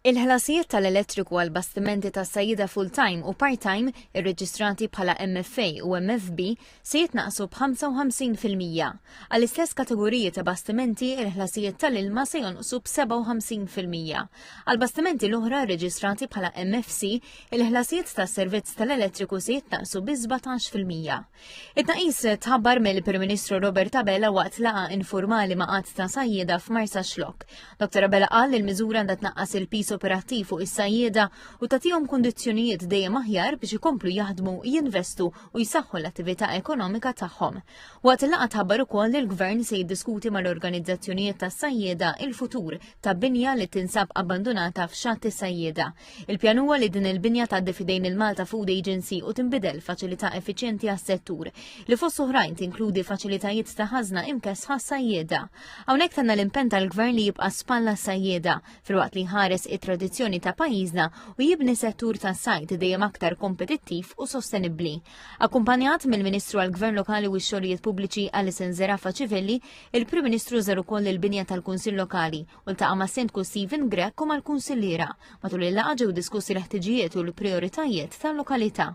Il-ħlasijiet tal-elettriku għal bastimenti tas-sajjieda full-time u part-time irreġistrati bħala MFA u MFB se jitnaqqsu b'55%. Għall-istess kategoriji ta' bastimenti, il-ħlasijiet tal-ilma se jonqsu b'57%. Għall-bastimenti l-oħra rreġistrati bħala MFC, il-ħlasijiet tas-servizz tal-elettriku se jitnaqqsu bi 17%. It-tnaqqis tħabbar mill-Prim Ministru Robert Abela waqt laqgħa informali ma' qatt ta' sajjieda f'Marsaxlokk. Dr. Abela qal li l-miżura għandha tnaqqas il-piż operattiv fuq is-sajjieda u tagħtihom kundizzjonijiet dejjem aħjar biex ikomplu jaħdmu, jinvestu u jsaħħu l-attività ekonomika tagħhom. Waqt il-laqgħa tħabbar ukoll li l-Gvern se jiddiskuti mal-organizzazzjonijiet tas-sajjieda il-futur ta' binja li tinsab abbandunata f'xatt is-sajjieda. Il-pjan huwa li din il-binja tgħaddi f'idejn il-Malta Food Agency u tinbidel faċilità effiċjenti għas-settur, li fost oħrajn tinkludi faċilitajiet ta' ħażna imkessħa sajjieda. Hawnhekk tanna l-impenn tal-Gvern li jibqa' spalla sajjieda filwaqt li jħares it-tradizzjoni ta' pajjiżna u jibni settur tas-sajd dejjem aktar kompetittiv u sostenibbli. Akkumpanjat mill-Ministru għall-Gvern Lokali u x-Xogħlijiet Pubbliċi Alison Zerafa Civelli, il-Prim Ministru żar ukoll il-binja tal-Kunsill Lokali u ltaqa' mas-Sindku Stephen Grech u mal-kunsilliera. Matul il-laqgħa ġew diskussi l-ħtiġijiet u l-prijoritajiet tal-lokalità.